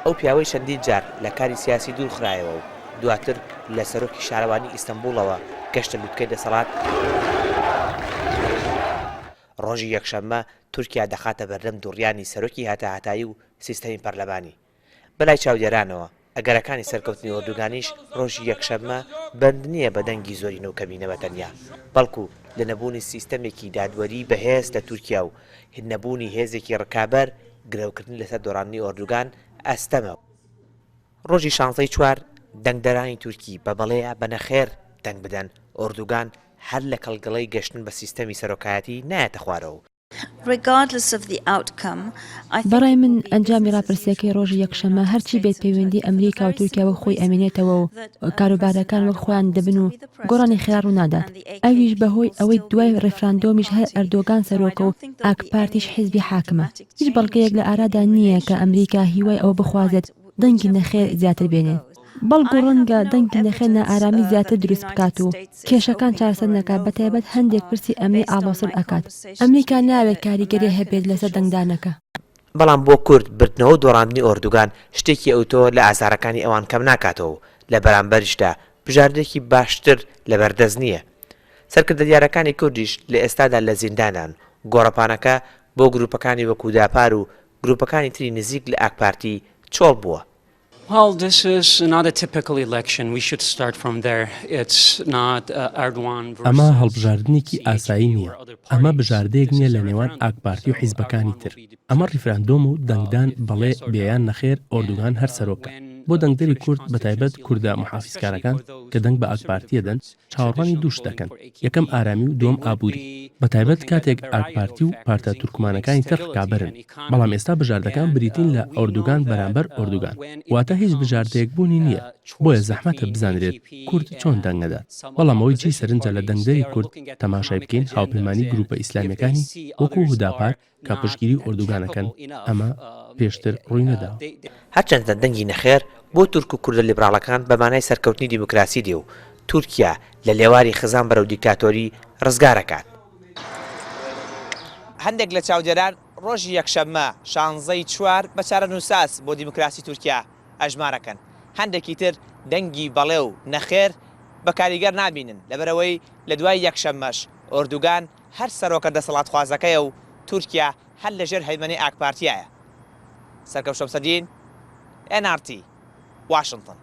ئەو پیاوەی چەندین جار لە کاری سیاسی دوورخرایەوە و دواتر لە سەرۆکی شارەوانی ئیستەنبوڵەوە گەشتە لوتکەی دەسەڵات، ڕۆژی یەکشەممە تورکیا دەخاتە بەردەم دووڕیانی سەرۆکی هەتاهەتایی و سیستەمی پەرلەمانی. بەلای چاودێرانەوە، ئەگەرەکانی سەرکەوتنی ئۆردوگانیش ڕۆژی یەکشەممە بەند نییە بە دەنگی زۆرینە و کەمینە بە تەنیا، بەڵکو لە نەبوونی سیستەمێکی دادوەریی بەهێز لە تورکیا و نەبوونی هێزێکی ڕکابەر، گرەوکردن لەسەر دۆڕاندنی ئۆردوگان ئەستەمە. ڕۆژی شانزەی چوار دەنگدەرانی تورکی بە بەڵێ یا بە نەخێر دەنگ بدەن، ئۆردوگان هەر لە کەڵگڵەی گەشتن بە سیستەمی سەرۆکایەتی نایەتە خوارەوە و بەڕای من ئەنجامی ڕاپرسیەکەی ڕۆژی یەکشەممە هەرچی بێت پەیوەندی ئەمریکا و تورکیا وەک خۆی ئەمێنێتەوە و کاروبارەکان وەک خۆیان دەبن و گۆڕانی خێرا ڕوونادات ئەویش بەهۆی ئەوەی دوای ڕیفراندۆمیش هەر ئەردۆگان سەرۆکە و ئاکپارتیش حیزبی حاکمە هیچ بەڵگەیەک لە ئارادا نییە کە ئەمریکا هیوای ئەوە بخوازێت دەنگی نەخێر زیاتر بێنێت، بەڵکو ڕەنگە دەنگی نەخێر نائارامی زیاتر دروست بکات و کێشەکان چارەسەر نەکات بەتایبەت هەندێک پرسی ئەمنی ئاڵۆزتر ئەکات، ئەمریکا نایەوێت کاریگەری هەبێت لەسەر دەنگدانەکە. بەڵام بۆ کورد بردنەوە و دۆڕاندنی ئۆردوگان شتێکی ئەوتۆ لە ئازارەکانی ئەوان کەم ناکاتەوە و لە بەرامبەریشدا بژاردەیەکی باشتر لەبەردەست نییە. سەرکردە دیارەکانی کوردیش لە ئێستادا لە زینداندان و گۆڕەپانەکە بۆ گروپەکانی وەک هوداپار و گروپەکانی تری نزیک لە ئاکپارتی چۆڵ بووە. ئەمە هەڵبژاردنێکی ئاسایی نییە، ئەمە بژاردەیەک نییە لە نێوان ئاکپارتی و حیزبەکانی تر، ئەمە ڕیفراندۆمە و دەنگدان بەڵێ بێ یان نەخێر ئۆردوگان هەر سەرۆکە. بۆ دەنگدەری کورد بەتایبەت کوردە موحافیزکارەکان کە دەنگ بە ئاکپارتی ئەدەن، چاوەڕوانی دوو شت دەکەن، یەکەم ئارامی و دووەم ئابووری، بەتایبەت کاتێک ئاکپارتی و پارتە تورکمانەکانی تر ڕکابەرن، بەڵام ئێستا بژاردەکان بریتین لە ئۆردوگان بەرامبەر ئۆردوگان، واتە هیچ بژاردەیەک بوونی نییە، بۆیە زەحمەتە بزانرێت کورد چۆن دەنگ ئەدات، بەڵام ئەوەی جێی سەرنجە لە دەنگدەری کورد تەماشای بکەین هاوپەیمانی گروپە ئیسلامیەکانی وەکو هوداپار کە پشتگیری ئۆردوگان ئەکەن، ئەمە پێشتر ڕووی نەداوە. هەرچەندە دەنگی نەخێر بۆ تورک و کوردە لیبراڵەکان بە مانای سەرکەوتنی دیموکراسی دێ و تورکیا لە لێواری خزان بەرەو دیکتاتۆری ڕزگار ئەکات. هەندێک لە چاودێران ڕۆژی یەکشەممە شانزەی چوار بە چارەنووسساز بۆ دیموکراسی تورکیا ئەژمار ئەکەن، هەندێکی تر دەنگی بەڵێ و نەخێر بە کاریگەر نابینن لەبەرئەوەی لە دوای یەکشەممەش ئۆردوگان هەر سەرۆکە دەسەڵاتخوازەکەیە و تورکیا هەر لە ژێر هەیمەنەی ئاکپارتیایە. سەرکەوت شەمسەدین، ئێن ئاڕ تی، واشنتن.